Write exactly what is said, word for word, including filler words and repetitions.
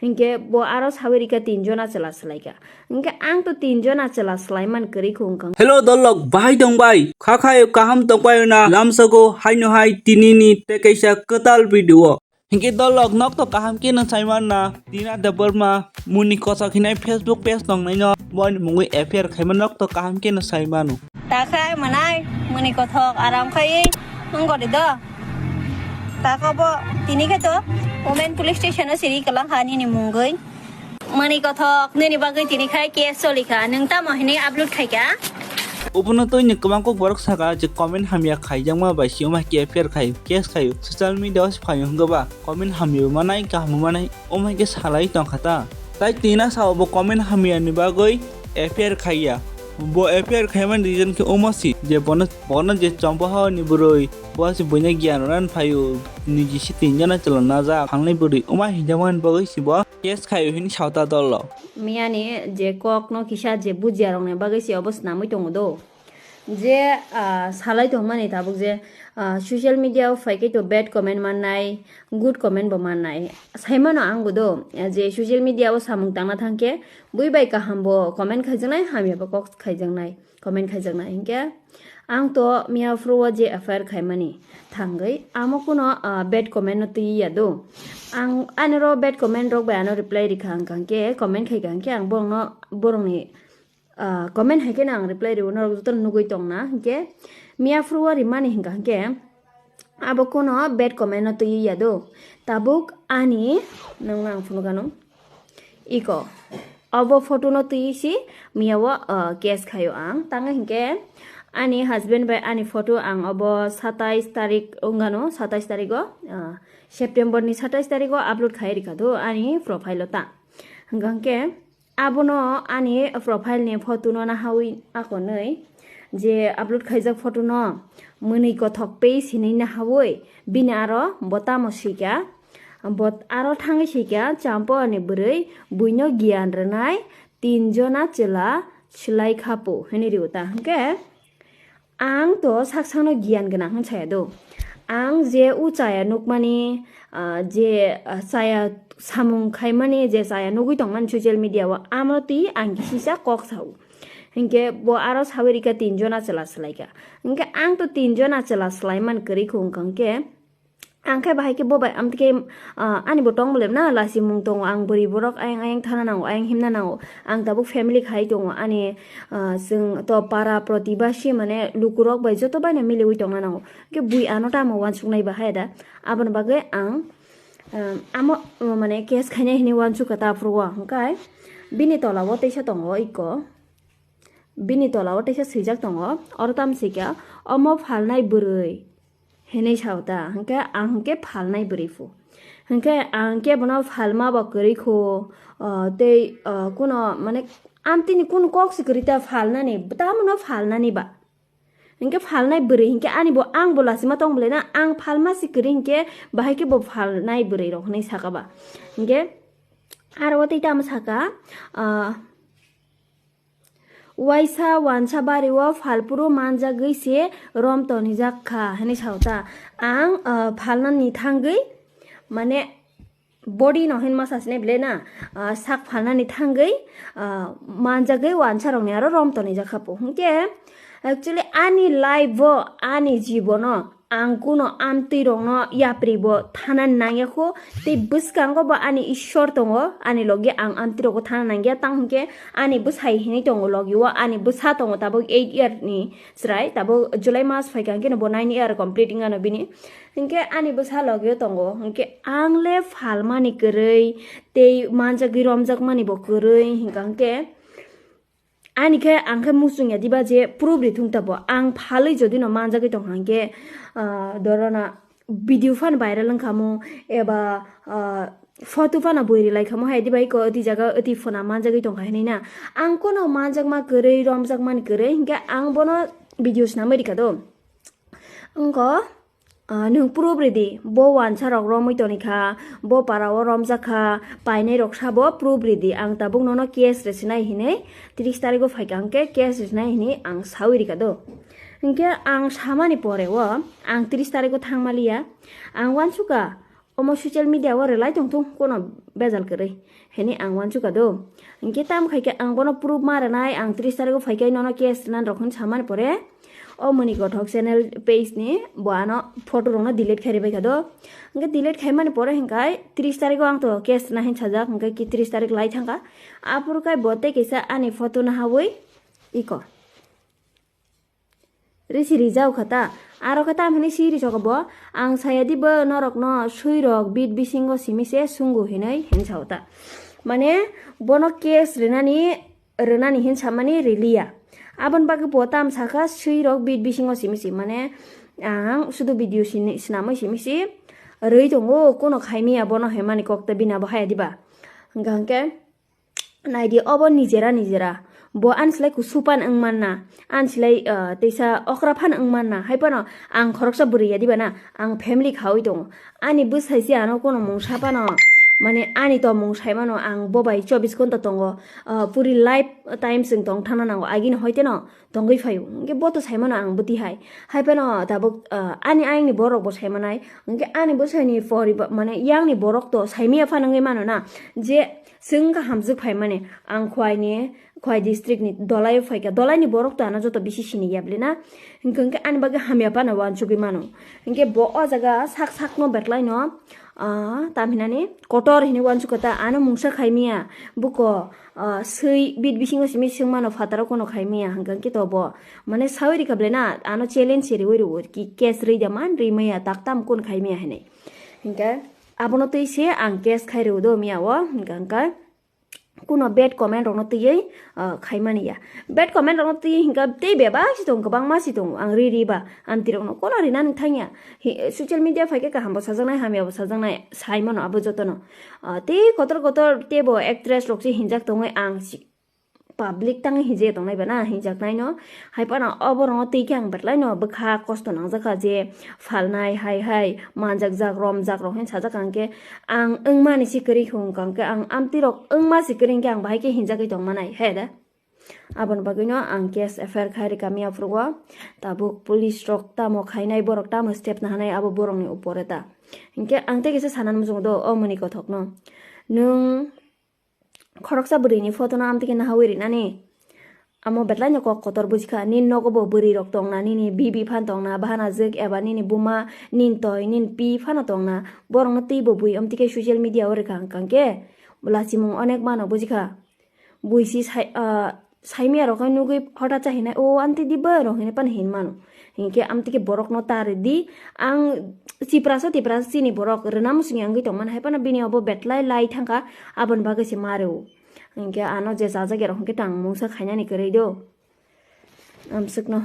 Hinkhe bo aro sawi rikha tin jona chwla swlaikha. Hinkhe ang to tin jona chwla swlaiman kwrwi kho wngkha. Hello dolok, bahai tongbai? Kha khayo kaham tongbai na? Lamsago haino hai tinini tei kaisa kwtal video. Hinkhe dolok nok to kaham khe no saiman na? Tina Debbarma muni kochok hinai Facebook page tongnai no boni mungwi affair khaima nok to kaham khe no saimano. Takhai manai muni kothok aram khai wngori do. Takha bo tini khe to women police station o siri kalang kha nini mungwi. Mani kothok, nini bagwi tini khai case choli kha, nwng tamo hinwi upload khai kha? Obono twi ni kwbang kok borok saka je comment hamya khaijakma bai si wngma khe affair khai, case khai, social media o si phaio hwnkhe ba comment hamya bo manai, kaham bo manai, omo hai khe salai tong kha ta. Tai tina sao bo comment hamya ni bagwi affair khaiya. Bo affair khaimani reason khe omo si je bono, bono je chompo hao ni bwrwi, bo si buina giyan rwna phaio, niji si tin jona chwla najak, phalnai bwrwi, omo hinjakmani bagwi si bo. Case khaio hini sao ta dolo. Miyani je kokno kisa je bujiya rokni bagwi se obo swnamwi tongo do. Je, ah, salai tongmani tabuk je, ah, social media o phaikhe to bad comment mannai, good comment bo mannai. Saimano ang bo do, je social media o samung tangna thangkhe bui bai kaham bo comment khaijaknai, hamya bo kok khaijaknai. Comment khaijaknai hinkhe ang to miya phuru o je affair khaimani thangwi amo kuno, ah, bad comment no twi ya do. Ang ani ro bad comment rok bai ano reply rikha hwnkha hinkhe comment khaikha hinkhe ang borokno, borokni, ah, comment hai kheno ang reply rwo norok jotono nugwi tongna hinkhe miya phuru o rimani hinkha hinkhe abo kuno bad comment no twi ya do. Tabuk ani nangno ang phunukano. Iko, obo photo no twi si miya o, uh, case khaio ang. Tang hinkhe ani husband bai ani photo ang obo satais tarik wngano, satais tarik o, uh, September ni satais tarik o upload khai rikha do ani profile o ta. Hwnkha hinkhe abono ani profile ni photo no nahawi akonwi je upload khaijak photo no mwnwi kothok page hinwi nahawi bini aro bo tamo swikha. Bo aro thangwi swikha, Champa ni bwrwi buino giyan rwnai tin jona chwla swlai kha po, hinwi rw ta hwnkhe ang to sak sakno giyan gwnang hwn saya do. Ang je o chaya nukmani, ah, je, ah, chaya samung khaimani, je chaya nugwi tongmani social media o, amo twi ang kisisa kok sao. Hinkhe bo aro sawi rikha tin jona chwla swlaikha. Hinkhe ang to tin jona chwla swlaiman kwrwi kho wngkha hinkhe. Ang khe bahai khe bo bai, amtwi khe, ah, ani bo tong bole na lachi mung tongo, ang bwrwi borok ayang ayang thana nango, ayang himna nango, ang tabuk family khai tongo, ani, ah, chwng to para protibasi mane lukurok bai joto bai no miliwi tongna nango, khe bui ano tamo uansuk nai bahai da, aboni bagwi ang, ah, amo, mane case khainai hinwi uansuk kha ta aphuru o, hwnkhe bini tola o teisa tongo iko. Bini tola o teisa swijak tongo, oro tamo sika, "Omo phalnai bwrwi," hinwi sao ta, hwnkhe ang hwnkhe phalnai bwrwi phu. Hwnkhe ang khe bono phalma bo kwrwi kho, ah, tei, ah, kuno, mane, amtwini kuno kok se kwrwi ta phalnani, tamo no phalnani ba. Hwnkhe phalnai bwrwi hwnkhe ani bo, ang bo lachima tong bwlai na, ang phalma se kwrwi hwnkhe bahai khe bo phalnai bwrwi rok hinwi saka ba. Hwnkhe aro o tei tamo saka, ah, Waisa wansa bari o phalphuru manjagwi se rom tonijak kha, hinwi sao ta. Ang, ah, phalnani thangwi, mane, body no hinma sasine bile na, ah, sak phalnani thangwi, ah, manjagwi wansa rokni aro rom tonijak kha po. Hinkhe, actually, ani life o, ani jibono, ang kuno amtwi rokno yapri bo thana nangya kho, tei bwskango bo ani Ishwar tongo, ani logi ang amtwi rokbo thana nangya, tang hwnkhe ani bwsai hinwi tongo logi o, ani bwsa tongo tabuk eight year ni chwrai, tabuk July mas phaikha hwnkhe bo nine year complete wngano bini, hwnkhe ani bwsa logi o tongo, hwnkhe ang le phalmani kwrwi tei manjagwi romjakmani bo kwrwi, hwnkha hwnkhe Ani khe ang khe muchung ya diba je proof ri thung tabo. Ang phalwi jodi no manjagwi tong kha hwnkhe, ah, dorona video phano viral wng kha mo eba, ah, photo phano bui ri lai kha mo hai diba iko ati jaga ati phona manjagwi tong kha hinwi na. Ang kono manjakma kwrwi romjakmani kwrwi hwnkhe ang bono video swnamwi ri kha do. Wngkha. Ah, nwng proof ridi, bo wansa rok romwi toni kha, bo para o romjak kha, painai rok sabo proof ridi, ang tabuk nono case rwsinai hinwi tris tarigo phaikha hwnkhe case rwsinai hinwi ang sawi rikha do. Hwnkhe ang samani pore o ang tris tarigo thangmaliya, ang uansukha Omo social media o relai tongthung, kono bejal kwrwi hwnwi ang uansukha do. Hinkhe tamo khaikhe ang bono proof ma rwnai, ang tris tarikh o phaikhai nono case rwnani rok hwn samani pore o Moni Kothok channel page ni bo ano photo rokno delete khai ribaikha do. Hinkhe delete khaimani pore hinkhai tris tarikh o ang to case rwna hin sajak, hinkhe ki tris tarikh lai thangkha. Aphuru khai bo tei kaisa ani photo nahawi iko. Risi rijao kha ta. Aro khe tam hwnwi si ri soko bo, "Ang saya di bo norokno swi rok bit bisingo simi se sungo," hinwi hinsa ta. Mane bono case rwnani, rwnani hinsa mani riliya. Aboni bagwi bo tam sakha, "Swi rok bit bisingo simi si," mane ang sudu video sini, sinamwi simi si rwi tongo, kuno khaimiya bono hemani kok ta bina bo haya diba. Hingka hingke naidi obo nijera nijera. Bo ani slai kusu pan wng manna, ani slai, ah, teisa okra phan wng manna. Hai phano ang khoroksa bwrwi ya diba na, ang family khaui tongo. Ani bwsai se ano kono mungsa phano, mane ani to mungsai mano, ang bo bai chobis ghonta tongo. Ah, puri life time chwng tong thangna nango, agini hoi teno tongwi phaio. Hingke bo to sai mano ang bwtwi hai. Hai phano tabuk, ah, ani ayang ni borok bo sai manai. Hingke ani bwsai ni poriba-, mane yang ni borok to sai miya phano wngwi mano na. Je Chwng wngkha hamjwk phaimani, ang Khwaini, Khwai district ni Dolai o phaikha. Dolai ni borok to ano joto bisi sini ya bwle na. Hingkhe, hingkhe ani bagwi hamya phano uansugwi mano. Hingkhe bo o jaga sak sak no betlai no, ah, tam hinani kotor hinwi uansukha ta, ano mungsa khaimiya, buko, ah, swi bit bisingo simi swngmano phataro kono khaimiya, hingkhe, hingkhe to bo, mane, sawi rikha bwle na, ano challenge se riwi rwo, ki case rwi da man, rwi maya, tak tam kun khaimiya hinwi. Hingkhe, abono twi se ang case khai rw do miya o, hingkha hingkha kuno bad comment rokno twiwi, ah, khaimani ya. Bad comment rokno twiwi hingkha tei bebak si tongo, kwbangma si tongo, ang ri ri ba, amtwi rokno kono rina nang thangya. Hi, social media phaikhe kaham bo sajaknai, hamya bo sajaknai, sai mano abo jotono. Ah, tei kotor kotor tei bo actress rok se hinjak tongwi ang si, public tangwi hinjak tongnai ba na, hinjak nai no. Hai phano obo rokno twi khe ang betlai no bwkha kosto nangjakha je phalnai hai hai manjak jak romjak rok hin sajak ang khe ang wngmani si kwrwi hwn kang khe ang amtwi rok wngma si kwrwi khe ang bahai khe hinjagwi tongmanai he da. Aboni bagwi no ang case F I R khai rwkha miya phuru o. Tabuk police rok tamo khainai borok tamo step nahanai abo borok ni upore ta. Hinkhe ang tei kisa sanani muchungo do o Moni Kothok no. Nwng khoroksa bwrwi ni photo no amtwi khe nahawi rinani. Amo betlai no kok kotor bujikha, nini nogo bo bwrwi rok tongna, nini bibi phan tongna, bahanajwk eba nini buma, nini toi, nini pi phano tongna. Borok no twi bo bui amtwi khe social media o rwkha hwnkha khe lachimung onek mano bujikha. Bui si sai, ah, saimia rok nugwi hota chahinai, "O amtwi di bo," rok hinwi phano hin mano. Hinkhe amtwi khe borok no ta rwdi, ang Tiprasa, Tiprasa chini borok rwna muchungya wngwi tongmani, hai phano bini obo betlai lai thangkha, aboni bagwi se ma rwo. Hinkhe ano je chajak ya rok hinkhe tang mungsa khainani kwrwi do. Amswkno.